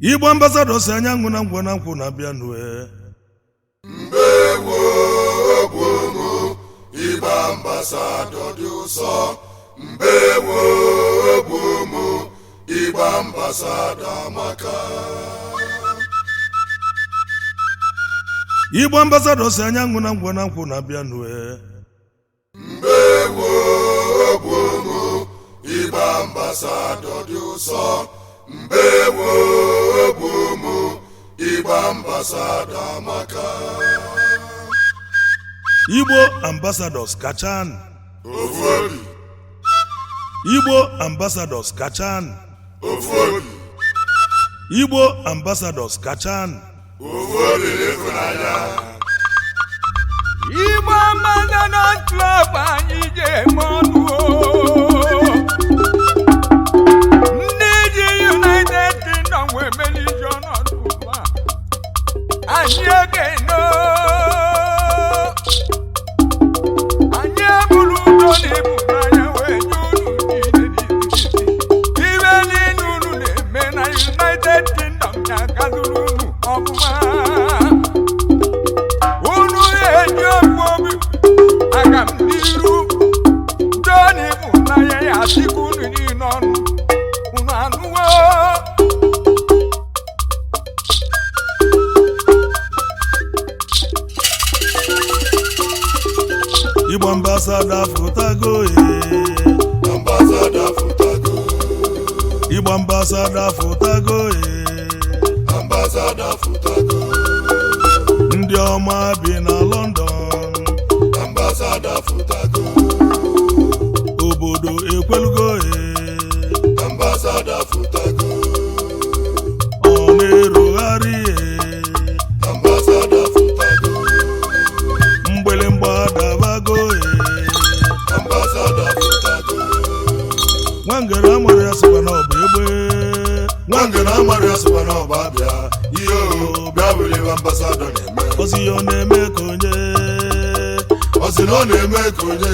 Igbo ambassador si anyanwụ na ngwọ na nkwụ na-abịa nue. Mgbe gboo, Igbo ambassador dị ụsọ. Mgbe gboo, Igbo ambassador amaka. Igbo ambassador si anyanwụ na ngwọ na nkwụ na-abịa nue. Mgbe gboo, Igbo ambassador dị ụsọ. Mgbe gboo, Igbo ambassador amaka. Igbo ambassadors kachan. Ofu obi. Igbo ambassadors kachan. Ofu obi. Igbo ambassadors kachan. Ofu obi n'ịfụnanya. Igbo Ambassadors Club, anyị ji eme ọnụ o. Ndị ji United Kingdom wee melije ọnọdụ ugbu a. Anyị ekene o. Anyị eburu udo na ịhụnanya wee nye unu niile n'isi. Ibe niile unu na-eme na United Kingdom na-agazuru unu ọfụma. Unu eji okwu obi aga m n'iru udo na ịhụnanya ya dịka unu niile ọnụ unu anụwo. Igbo ambassador fụtago ee. Ambassador fụtago. Igbo ambassador fụtago ee. Ambassador fụtago. Ndị ọma bi na London. Ambassador fụtago. Obodo ekwelugo ee. Ambassador fụtago. Ọ na-erugharị ee. Ambassador fụtago. Mgbịlịmgba adabago ee. Ambassador fụtago. Nwangere amara ya sịkwa na ọ bụ egbe. Nwangene amara ya sịkwa na ọ bụ abịa ihe o bịa were iwe ambassador na-eme. Ozi ya ọ na-eme ka onye. Ọ sị na ọ na-eme ka onye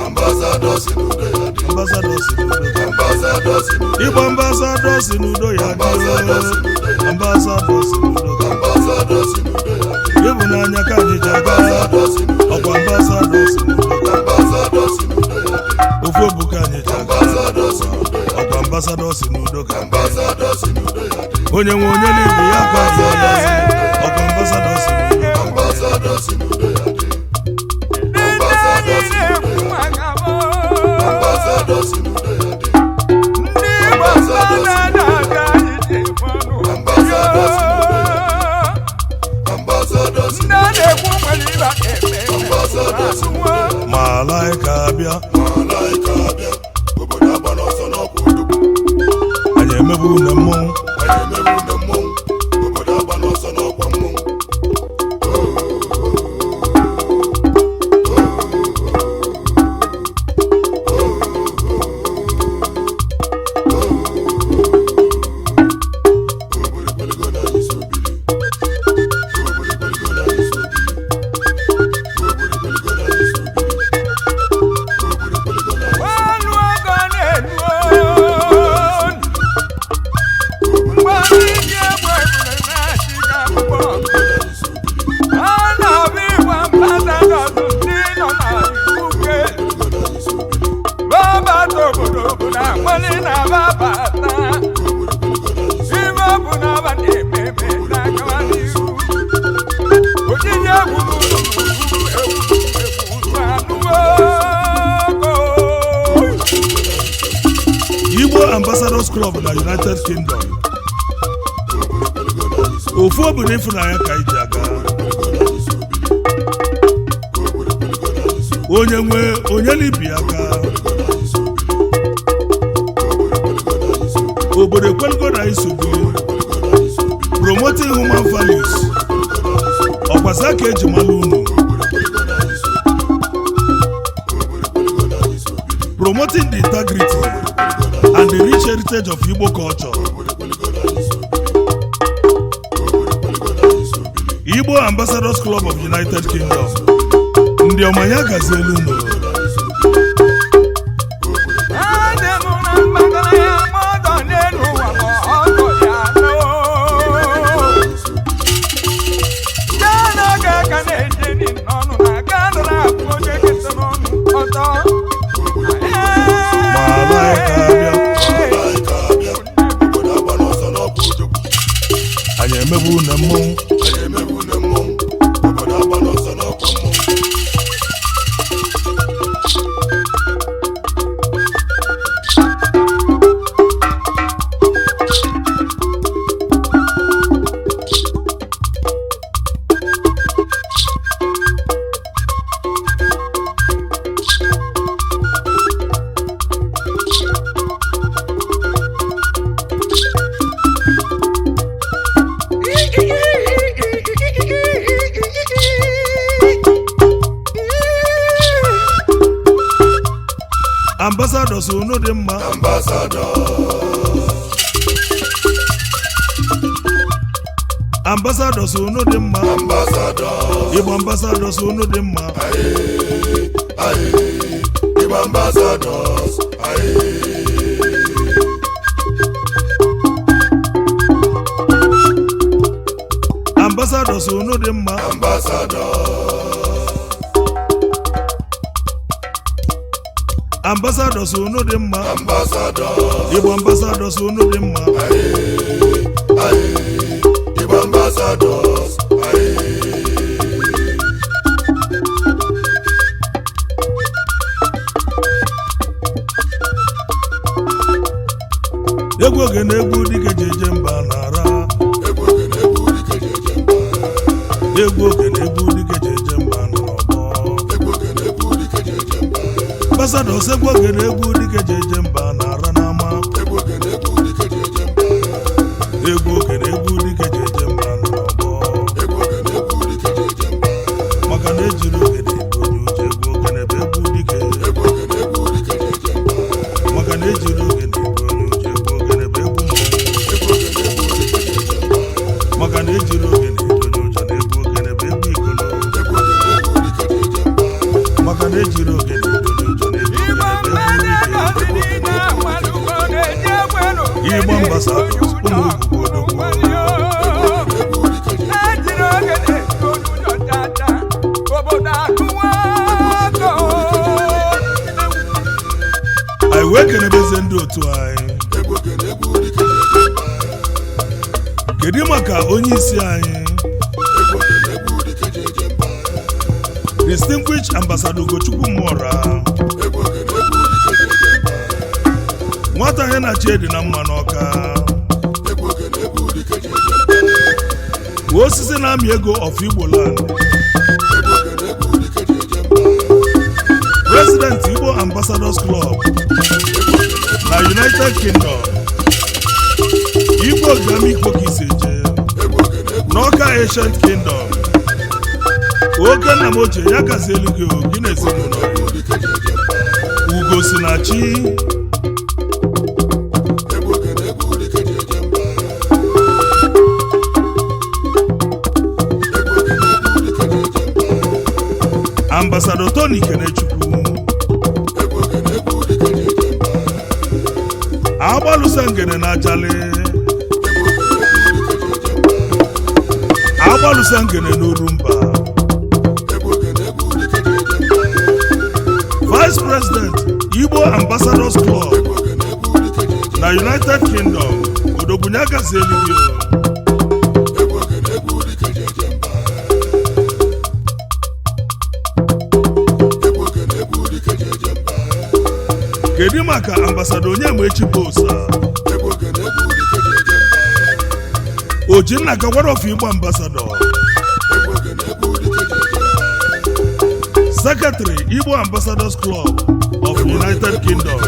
ambassador si n'udo ya dị. Ambassador si n'udo ya. Ambassador si n'udo ya. Igbo ambassador si n'udo ya dị. Ambassador si n'udo ya. Ambassador si n'udo ya. Ambassador si n'udo ya dị. Ịhụnanya ka anyị ji aga. Ambassador si n'udo ya. Ọkwa ambassador si n'udo ya. Ambassador si n'udo ya dị. Ofu obu ka anyị ji aga. Ambassador si n'udo ya. Ọkwa ambassador si n'udo ka. Ambassador si n'udo ya dị. Onye nwe onye n'ibe ya ka anyị. Ọkwa ambassador si n'udo ya. Ambassador si n'udo ya dị. Ndị anyị na-ekwu maka m. Ambassador si n'udo ya dị. Ndị Igbo Ambassadors anyị ji eme ọnụ. Ambassadors si n'udo ya dị. Ambassador si Ndị a na-ekwu nwere ibe a na-eme eme. Ambassadors si n'udo ya dị. Malaika abịa. Malaika abịa, obodo agba n'ọsọ n'ọkwa odogwu. Anyị emegbu na mmọnwụ. Anyị emewu na mmọnwụ, obodo agba n'ọsọ n'ọkwa mmọnwụ. Obodo kweligo na anyị so bili. Obodo kweligo na anyị so bili. Obodo kweligo na anyị so bili. Obodo kweligo na anyị so Ọnụ ọgọ na-elu onu. Mgbe ndị ji egbe ebule na-achị ga akwụkwọ. A na-abụ Igbo Ambassadors ndị nọ na UK. Babata obodo bụ na nwale na babata. Ibe ọ bụ na aba na-eme eme na-agawa n'ihu. Ojiji egwu n'ụlọ bụ egwu egwu anụgo. Igbo Ambassadors Club na United Kingdom. Ofu obodo ịfụnanya ka anyị ji aga. Onye nwe onye libi aka. Obodo ekwelugo na nsogbu. Promoting human values. Ọkwasa ka eji mara unu. Promoting the integrity and the rich heritage of Igbo culture. Igbo Ambassadors Club of United Kingdom. Ndị ọma, ya gazielu unu. Adị m na mgbagara ya ma ọdọ n'elu ụwa ma ọdọ ya nọ. Anyị emebu une mmọnwụ. Anyị emebu une mmọnwụ, obodo agba n'ọsọ n'ọkwa mmọnwụ. Ambassadors, unu dị mma. Ambassador. Ambassadors, unu dị mma. Ambassador. Igbo ambassadors, unu dị mma. Aye, Igbo ambassadors, aye. Ambassadors, unu dị mma. Ambassador. Ambassadors, unu dị mma. Ambassador. Igbo ambassadors, unu dị mma. Aye, Igbo ambassadors, aye. Egwu oge na egwu dike ji eje mba na-ara. Egwu oge na egwu dike ji eje mba. Egwu oge na egwu dike ji eje mba n'ọgbọ. Egwu oge na egwu dike ji eje mba. Ambassadors, egwu oge na egwu dike ji eje mba na-ara n'ama. Egwu oge na egwu dike ji eje mba. Egwu oge na egwu dike ji eje mba n'ọgbọ. Egwu oge na egwu dike ji eje mba. Maka na ejiri ogene ebu onye uche, egwu ogene bụ egwu dike. Egwu oge na egwu dike ji eje mba. Maka na ejiri ogene ebu onye uche, egwu ogene bụ egwu mmọnwụ. Egwu oge na egwu dike ji eje mba. Maka na ejiri ogene ebu onye uche na egwu ogene bụ egwu ikolo. Egwu oge na egwu dike ji eje mba. Maka na ejiri ogene ebu onye uche na egwu Igbo ogene bụ egwu dike. Igbo Igbo ambassadors, ụmụ Igbo odogwu. Egwu dike ji eje Obodo akụwa Anyị wee kenebezie ndị otu anyị. Egwu oge na egwu dike ji eje mba. Kedu maka onye isi anyị, Egwu oge na egwu dike ji eje mba. Distinguished Ambassador Ugochukwu Mmụọra? Egwu oge na egwu dike ji eje mba. Nwata ihe na chi dị na mma n'Ọka. Egwu oge na egwu dike ji eje mba. Osisi na-amị ego of Igbo land. Egwu oge na egwu dike ji eje mba. President, Igbo Ambassadors Club na United Kingdom. Igbo Ogami Ikpokisi eje Egwu oge na egwu n'Ọka Ancient Kingdom. Oke nna m ochie, ya gazi elu gị o, gị na ezinụlọ gị. egwu dike ji eje mba. Ugo si na chi. Egwu oge na egwu dike ji eje mba. Egwu oge na egwu dike ji eje mba. Ambassador Tony Kenechukwu. Egwu oge na egwu dike ji eje mba. Agbalụsa ngene na ajali. Egwu oge na egwu dike ji eje mba. Agbalụsa ngene n'Orumba. Egwu oge na egwu dike ji eje mba. Vice President, Igbo Ambassadors Club Egwu oge na egwu dike ji eje na United Kingdom. Odogwunya gazi elu gị o. Egwu oge na egwu dike ji eje mba. Egwu oge na egwu dike ji eje mba. Kedu maka Ambassador Onyemaechi Bosa? Egwu oge na egwu dike ji eje mba. Ojinna Kagwara of Igbo Ambassador. Egwu oge na egwu dike ji eje mba. Secretary, Igbo Ambassadors Club of United Kingdom.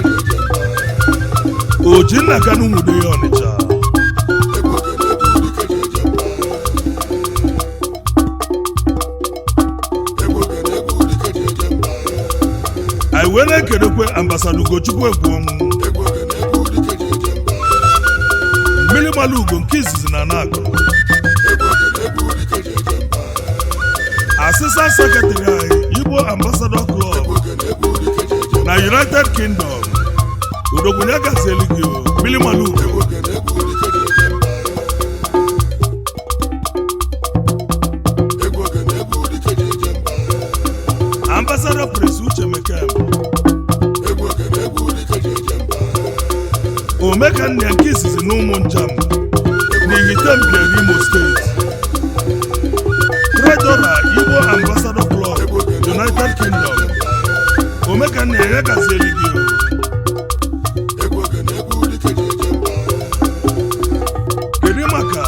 Ojinna Kanu Nwude ya Ọnịcha. Egwu oge na egwu dike ji eje mba. Egwu oge na egwu dike ji eje mba. Anyị wee na-ekedekwe Ambassador Ugochukwu Egwuonwu. Egwu oge na egwu dike ji eje mba. Mmiri mara ugo nke izizi na Anakụ. Egwu oge na egwu dike ji eje mba. Assistant Secretary anyị, Igbo Ambassador Club Egwu oge na egwu dike ji eje mba. na United Kingdom. Odogwunya gazielu gị o, mmiri mara ugo. Egwu oge na egwu dike ji eje mba. Egwu oge na egwu dike ji eje mba. Ambassador Prince Uche Mekem. Egwu oge na egwu dike ji eje mba. Omeka nna nke izizi na ụmụ njem n'Ihite. Ifite Mbieri, Imo State. Treasurer, Igbo Ambassador Club, United Kingdom. Omekanna ya gazieli gị o. Egwu ogene, egwu dike ji eje mba. Kedu maka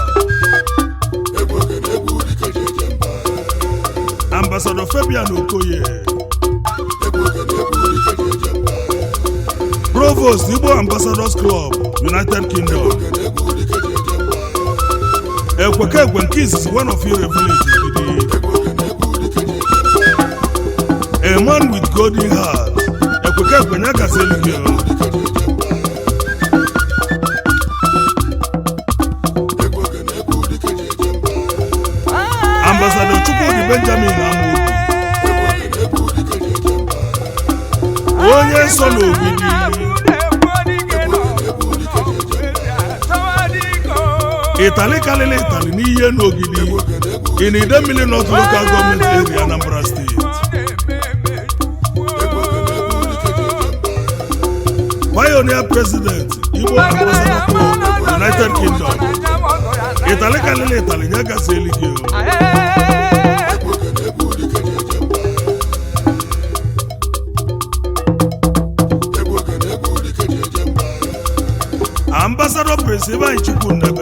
Egwu ogene, egwu dike ji eje mba. Ambassador Fabian Okoye, Egwu ogene, egwu dike ji eje mba. Provost, Igbo Ambassadors Club, United Kingdom. Ogene, egwu dike ji eje mba. Ekweke ekwe nke izizi, one of Ire Village, Ogidi. Egwu ogene, egwu dike ji eje mba. A man with golden heart. Ekweke ekwe ya gazieli gị o. Dike ji eje mba. Egwu ogene, egwu dike ji eje mba. Ambassador Chukwudi Benjamin Amobi, Egwu ogene, egwu dike ji eje mba. onye nsọ n'Ogidi. Egwu dike ji eje mba. Ịtali karịrị ịtali n'ihe n'Ogidi in Idemili North Local Government Area, Anambra State. Egwu ogene, egwu dike ji eje mba. Pioneer President, Igbo Ambassador Club, United Kingdom. Ịtali karịrị ịtali ya gazieli gị o. Egwu ogene, egwu dike ji eje mba. Egwu ogene, egwu dike ji eje mba. Ambassador Prince Ibrahim Chukwu Nnebe,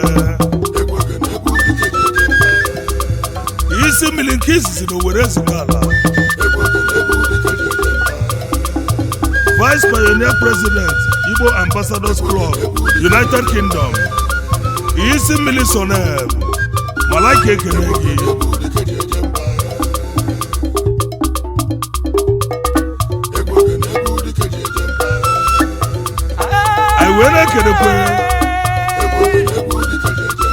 Egwu ogene, egwu dike ji eje mba. isi mmiri nke izizi na Owerri Ezukala. Egwu ogene, egwu dike ji eje mba. Vice Pioneer President, Igbo Ambassadors Club, United Kingdom. Isi mmiri Soneb Malaika, ekene gị. Egwu dike ji eje mba. Egwu ogene, egwu dike ji eje mba. Anyị wee na-ekenekwe Egwu ogene, egwu dike ji eje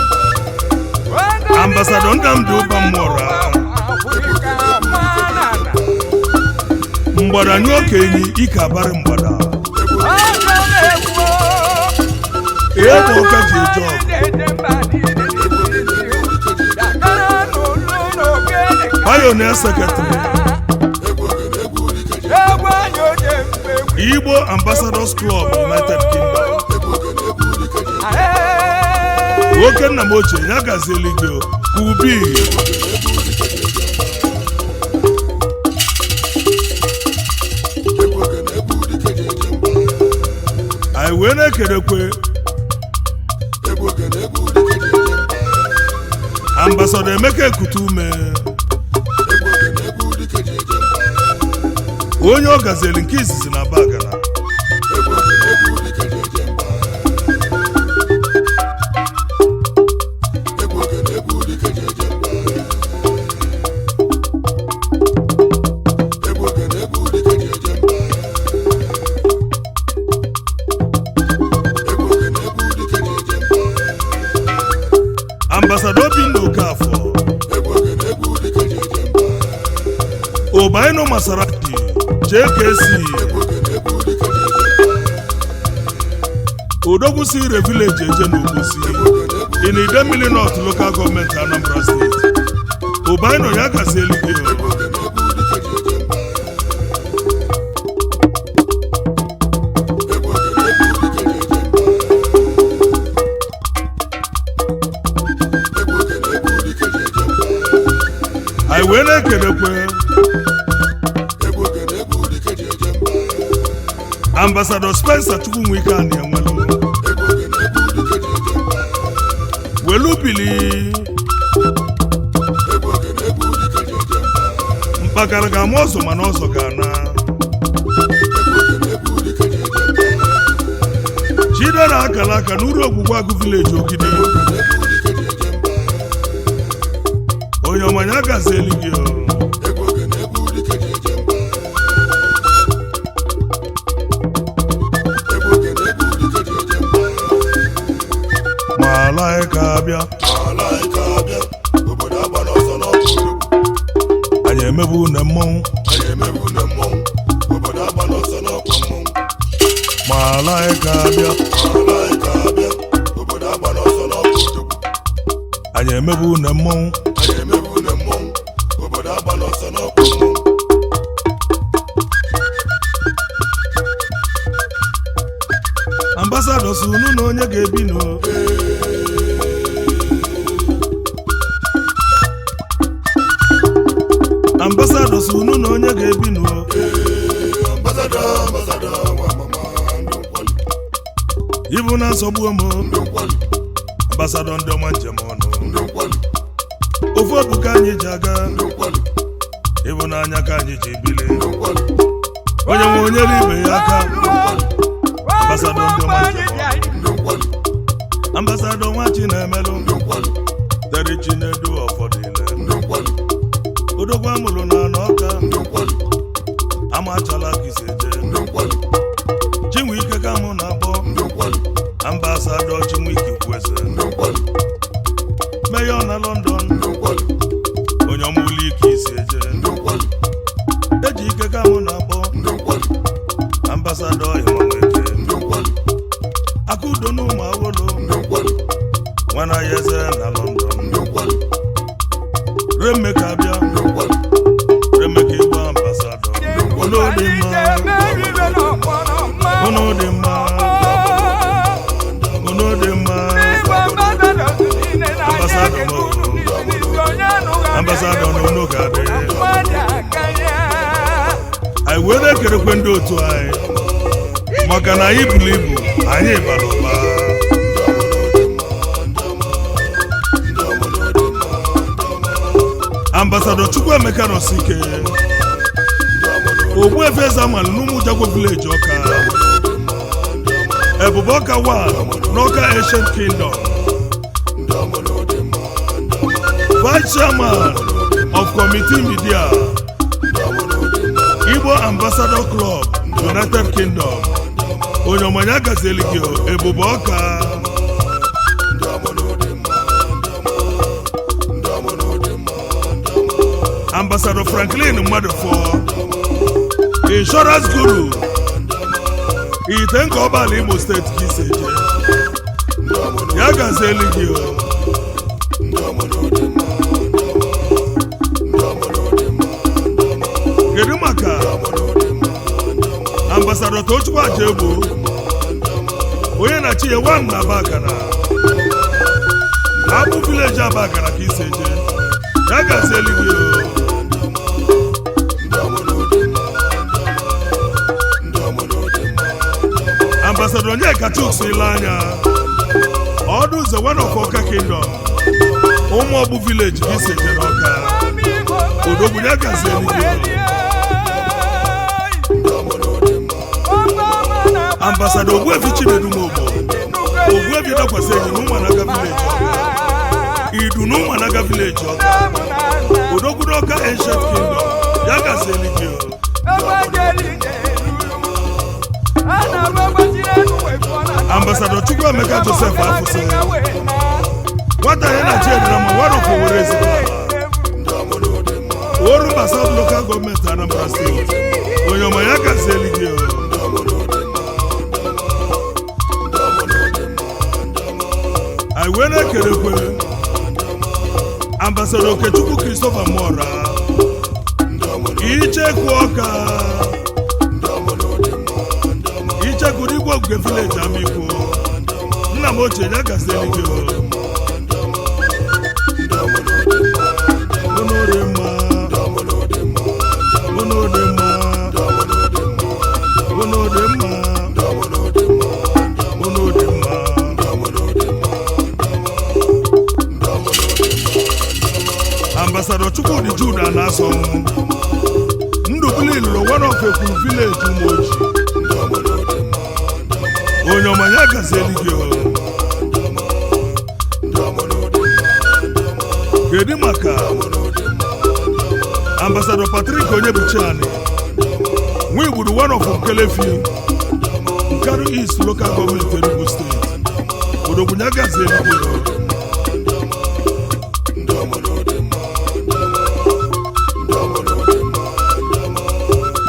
mba. Ambassador Nnamdi Ụbamora, mgbada nye okenye ike abarị mgbada egbe ọka ji eje ọgụ. Pioneer Secretary, Egwu ogene, egwu dike ji eje Igbo Ambassadors Club, United Kingdom. Egwu ogene, egwu dike ji eje Nwoke nna m ochie ya gazieli gị o. Kubi. Egwu ogene, egwu dike ji eje mba. Anyị wee na-ekelekwe Egwu ogene, egwu dike ji eje mba. Ambassador Emeka Ekute Ume, Egwu ogene, egwu dike ji eje mba. onye ọ gazieli nke izizi na Bagana. Egwu ogene, egwu dike ji eje mba. Egwu ogene, egwu dike ji eje mba. Egwu ogene, egwu dike ji eje mba. Egwu ogene, egwu dike ji eje mba. Ambassador Obinna Okafor, Egwu ogene, egwu dike ji eje mba. Obaino Masaraki JKC, Egwu ogene, egwu dike ji eje mba. Odogwu si Ire Village eje n'Obosi in Idemili North Local Government, Anambra State. Obaino ya gazieli gị o. Egwu ogene, egwu dike ji eje mba. Egwu ogene, egwu dike ji eje mba. Egwu ogene, egwu dike ji eje mba. Anyị wee na-ekelekwe Egwu ogene, egwu dike ji eje mba. Ambassador Spencer Chukwunwike ani enwelu Egwu ogene, egwu dike ji eje mba. welu bili. Egwu ogene, egwu dike ji eje mba. Mkpakara ga-ama ọzọ mana ọzọ ga-ana. Egwu ogene, egwu dike ji eje mba. Chidera akara aka n'uru Ogwugwu Agụ Village, Ogidi. Egwu ogene, egwu dike ji eje mba. Onye ọmanya gazieli gị o. Egwu ogene, egwu dike ji eje mba. Egwu ogene, egwu dike ji eje mba. Malaika abịa. Malaika abịa, obodo agbara ọsọ n'ọkụ odogwu. Anyị emebu une mmọnwụ. Anyị emebu na mmọnwụ, obodo agbara ọsọ n'ọkụ mmọnwụ. Malaika abịa. Malaika abịa, obodo agbara ọsọ n'ọkụ odogwu. Anyị emebu une mmọnwụ. Anyị emebu na mmọnwụ, obodo agbara ọsọ n'ọkụ mmọnwụ. Ambassadors, unu na onye ga-ebi nụ. na-asọgbuo m. Ndị nkwali. Ambassador, ndị ọma, njem ọnụ. Ndị nkwali. Ofu obu ka anyị ji aga. Ndị nkwali. Ịhụnanya ka anyị ji bili. Ndị nkwali. Onye nwe onye ibe ya aka. Ambassador, ndị ọma, njem ọnụ. Ndị nkwali. Ambassador nwa Chinemelụ. Ndị nkwali. Tere Chinedu ọfọdụ ile. Ndị nkwali. Odogwu amụrụ na anọ ọka. Ndị nkwali. Amachala ka isi eje. Ndị nkwali. Chinwike ka mụ na-akpọ. Ndị nkwali. Ambassador Chinwike Kweze. Ndị nkwali. Mayor na London. Ndị nkwali. Onye ọmụlụ ike isi eje. Ndị nkwali. Eji ike ka mụ na-akpọ. Ndị nkwali. Ambassador Ịmanweke. Ndị nkwali. Akudo na ụmụ awolo. Ndị nkwali. Nwana ya eze na London. Ndị nkwali. Remeka bịa. Ndị nkwali. Remeka Igbo ambassador. Unu dị mma. Unu dị mma. Unu dị mma. Ambassador mo. Ambassador na unu ga-adị. Anyị wee na-ekerekwe ndị otu anyị maka na anyị buru ibu, anyị bara ụba. Ambassador Chukwuemeka Nosike, Ogbuefi Eze-Amalụ n'Ụmụjagwo village, Ọka, Ebube Ọka 1 n'Ọka Ancient Kingdom, Vice Chairman of Committee Media, Igbo Ambassador Club, United Kingdom. Onye ọmanya gazieli gị o, Ebube Ọka. Ambassador Franklin Mmadụfọ, Insurance Guru, ite nke ọbala, Imo Steeti ka isi eje. Ya gazieli gị o. Kedu maka Ambassador Tochukwu Ajegbu, onye na-achị ya wan na Abakana, Abụ village, Abakana ka isi eje. Ya gazieli gị o. Ambassador Onyeka Chuks ile anya ọdụ ụzọ, one of Ọka Kingdom, Ụmụọgbụ village ka isi eje n'Ọka. Odogwu, ya gazieli gị o. Ambassador Ogbuefi Chinedu Mogbo, Ogbuefi dakwasị enyi na Ụmụanaga village, Ọka, Idu na Ụmụanaga village, Ọka. Odogwu n'Ọka Ancient Kingdom, ya gazieli gị o. Ambassador Chukwuemeka Joseph Afụsị, nwata ya na chi na ma, one of Owerri Ezigbo, Orumba South Local Government, Anambra State. Onye ọma, ya gazieli gị o. Anyị wee na-ekelekwe Ambassador Okechukwu Christopher Mora, Icheku Ọka, Icheku n'Igwe Ogige village, Amikwo. Nna m ochie, ya gazieli gị o. Unu dị mma. Unu dị mma. Unu dị mma. Unu dị mma. Ambassador Chukwudi Jude na-asọ Ndubili lụrụ, one of Ekwuru village, Ụmụoji. Onye ọma, ya gazieli gị o. Kedu maka Ambassador Patrick Onyebuchiani nwa Igburu, one of Nkelefi, Nkanu East Local Government, Enugu Steeti? Odogwu, ya gazieli gị o.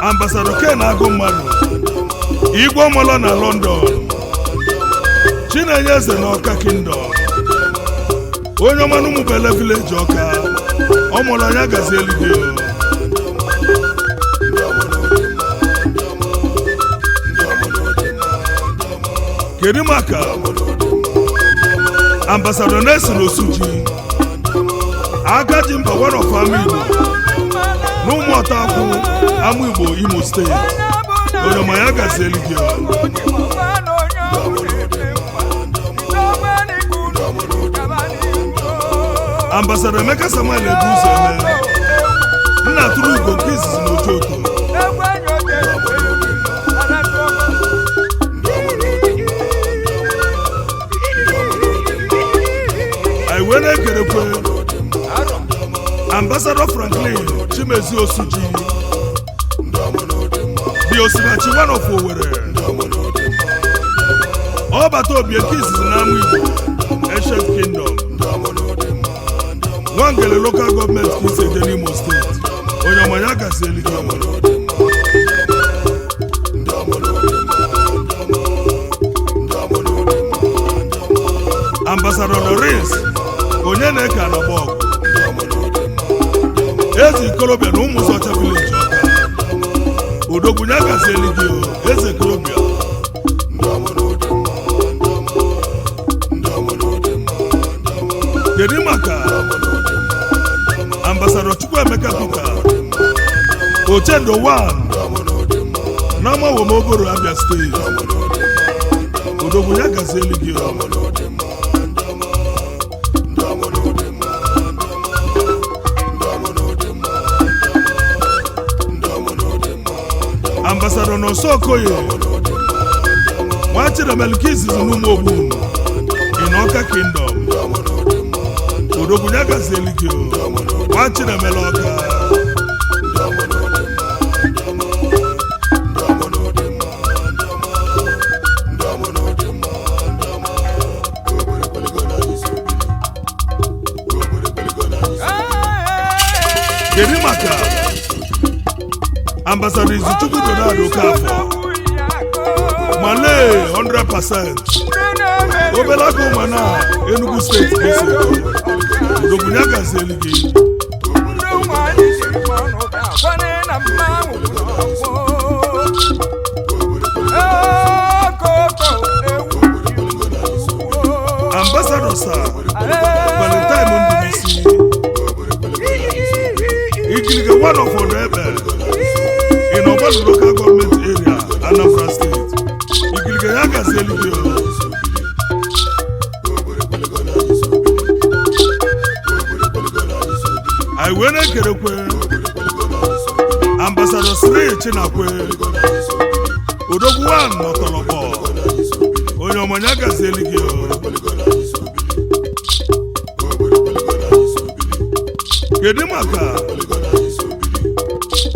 Ambassador Ken Agụ mmadụ, Igwe Ọmọlọ na London, Chinenye Eze na Ọka Kingdom, onye ọma n'Ụmụbele village, Ọka. Ọmụrụ anya, gazieli gị o. Kedu maka Ambassador Nelson Osuji, aka ji mba, one of Ama Igbo na Ụmụọtakwụ, Ama Igbo, Imo Steeti? Onye ọma, ya gazieli gị o. Ambassador Emeka Samuel Ebuzo eme, nna tụrụ ugo nke izizi na Ojoto. Anyị wee na-ekerekwe Ambassador Franklin Chimezie Osuji, the Osinachi one of Owerri, ọbata obi nke izizi n'ama Igbo Ancient Kingdom, Nwangele Local Government ka isi eje n'Imo Steeti. Onye ọma, ya gazi eluigwe. Ambassador Lawrence onye na-eke anọgba ọgụ, eze ikolobịa na Ụmụzọcha Village Ọka. Odogwu, ya gazi eluigwe o, eze ikolobịa. Kedu maka Ambassador Chukwuemeka Peter Ochendo 1 n'Amawomoboro, Abia Steeti? Odogwu, ya gazi eluigwe o. Ambassador Nonso Okoye, nwa Chinemelu nke izizi n'ụmụ Ogbu in Ọka Kingdom. Odogwu, ya gazi eluigwe o, nwa Chinemelu Ọka. Kedu maka Ambassador Izuchukwu Donald Okafor Malee 100%, obere aka ụmụana, Enugu Steeti ka esi eje? Odogwu, ya gazieli gị. Ndị ụmụ anyị jiri mmanụ ga-agwane na mmanwụ n'ọgbọ. Okoko ewu. Ambassador Sir Valentine Ndubisi Ikiliga one of Odoebe in Ogbalu Local Government Area, Anambra State. Ikiliga, ya gazieli gị o. Anyị wee na-ekerekwe Ambassador Siri Chinakwe Odogwu one n'Ọtọlọkpọ. Onye ọmanya, gazieli gị o. Kedu maka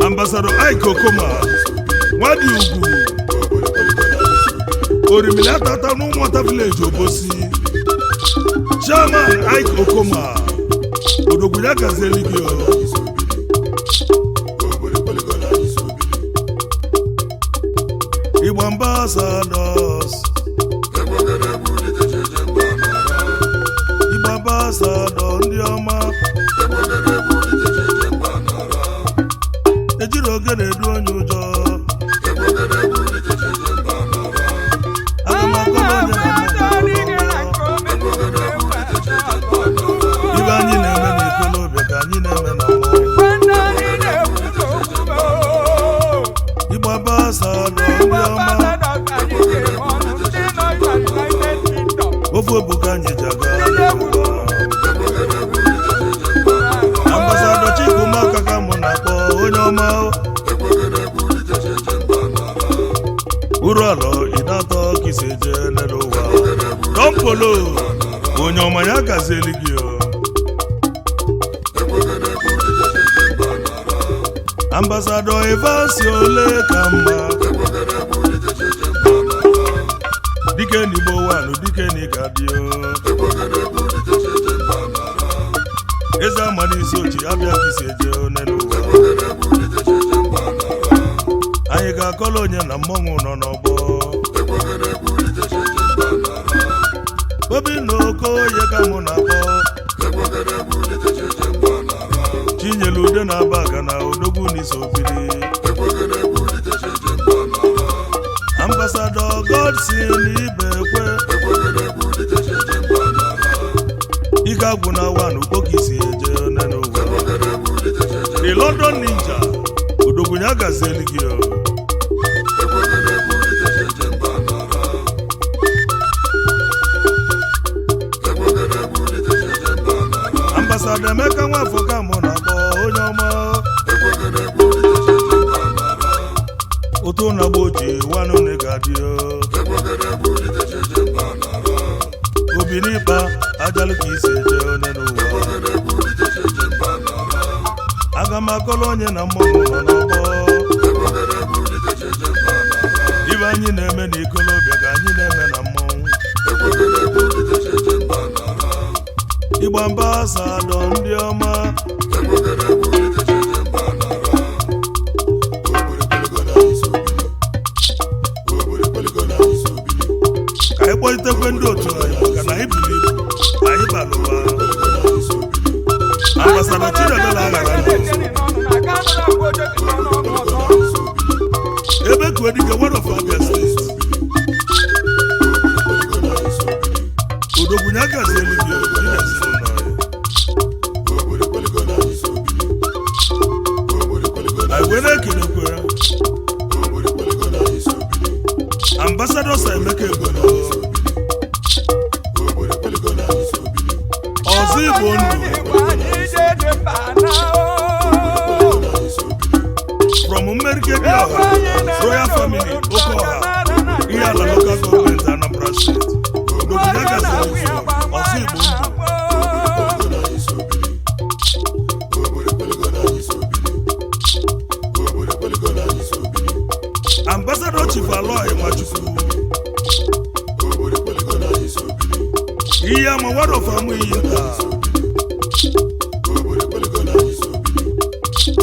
Ambassador Ike Okoma Nwadi Ugwu Orimili Atata n'Ụmụọta Village, Obosi? Chairman Ike Okoma, Odogwu, ya gazieli gị o. Igbo ambassadors, Igbo ambassador ndị ọma, ejiri ogene edu onye ụjọ. Aga m akọrọ onye na ibe anyị na-eme na ikolobịa ka anyị na-eme na mmọnwụ. Igbo ambassador ndị ọma, ofe obuka anyị ji aga. Ambassador Chukwumaka ka mụ na-akpọ, onye ọma. Uru alọ ịdatọ ka isi eje n'elu ụwa. Dompolo, onye ọma, ya gazieli gị o. Ambassador Evans ole ka mma, dike n'Igbo wanụ, dike n'ịga dị o. Eze ama n'isi ochi abịa ka isi eje n'elu ụwa. Anyị ga-akọla onye na mmọnwụ nọ n'ọgbọ. Obi na Okoye ka mụ na-akpọ. Chinyere Ude na Abaga na Odogwu n'isobili. Ambassador Godson Ibekwe, ike agwụ na wan ukpokisi eje n'ụwa. The London Ninja, Odogwu, ya gazieli gị o. Fada Emeka Nwafọ ka mụ na-akpọ onye ọma. Ụtụ na-agba oji nwanụ na ga-adị. Obi n'ịkpa ajalụ ka isi eje onye n'ụwa. Aga m akọrọ onye na mmọnwụ nọ n'ọgbọ. Ibe anyị na-eme n'ikolobịa ka anyị na-eme na mmọnwụ. Igba ambasadọ ndị ọma. Ka anyị kpọlitekwe ndị otu anyị, maka na anyị buru ibu, anyị bara ụba. Ambasadọ Chinemere aghara ndụ ebe kuedike one of Abia State. Odogwunye agazi eluigwe dị na ezinụlọ anyị. Anyị wee na-ekelekwe Ambasadọ Sir Emeka Egwelo, ọzọ Igbo ndụ from Mmerike Dioha Royal Family, Okeọha, Ihiala Local Government, Anambra State. Odogwunye agazi eluigwe, ọzọ Igbo ndụ. Ambassador Chief Aloy Nwachukwu, ihe ama one of Amụiyi nta,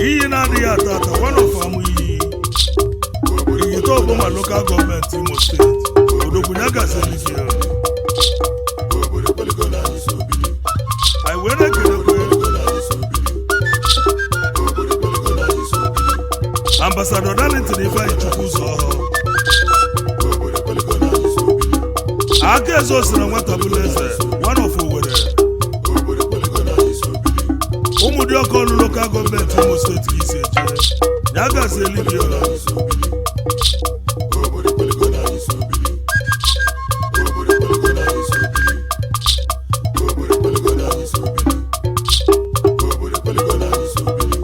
iyi na-adịghị ata ata one of Amụiyi, Iyite Oboma Local Government, Imo State. Odogwunye gaziri gị. Anyị wee na-ekelekwe Ambassador Darlington Ifeanyi Chukwu Ụzọhọ, aka eze osi na nwata bụla eze one of Owerri, Ụmụdịọka Ọlụ Local Government, Imo State ka isi eje. Ya gazi eluigwe.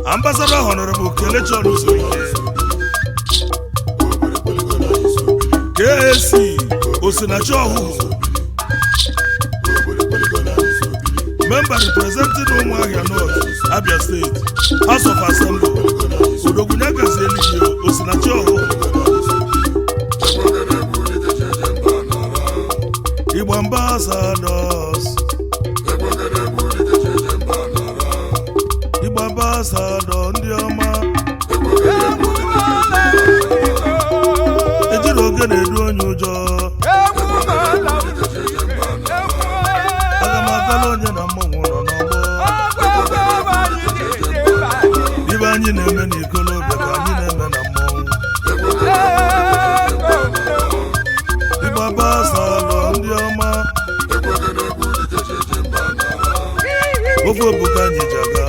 Ambassador Honorable Kelechi Ọnụzurike, KAC Osinachi Ọhụhụ, member representing Ụmụahịa North, Abia State House of Assembly. Odogwunye gazi eluigwe, Osinachi Ọhụhụ. Igbo ambassadors, Igbo ambassador ndị ọma. Ejiri oge na-edu onye ụjọ. Aga m agala onye na mmọnwụ nọ n'ọgbọ. Ibe anyị na-eme n'ikolobịa ka anyị na-eme na mmọnwụ. Igbo ambassador ndị ọma. Ofe obuka anyị ji aga.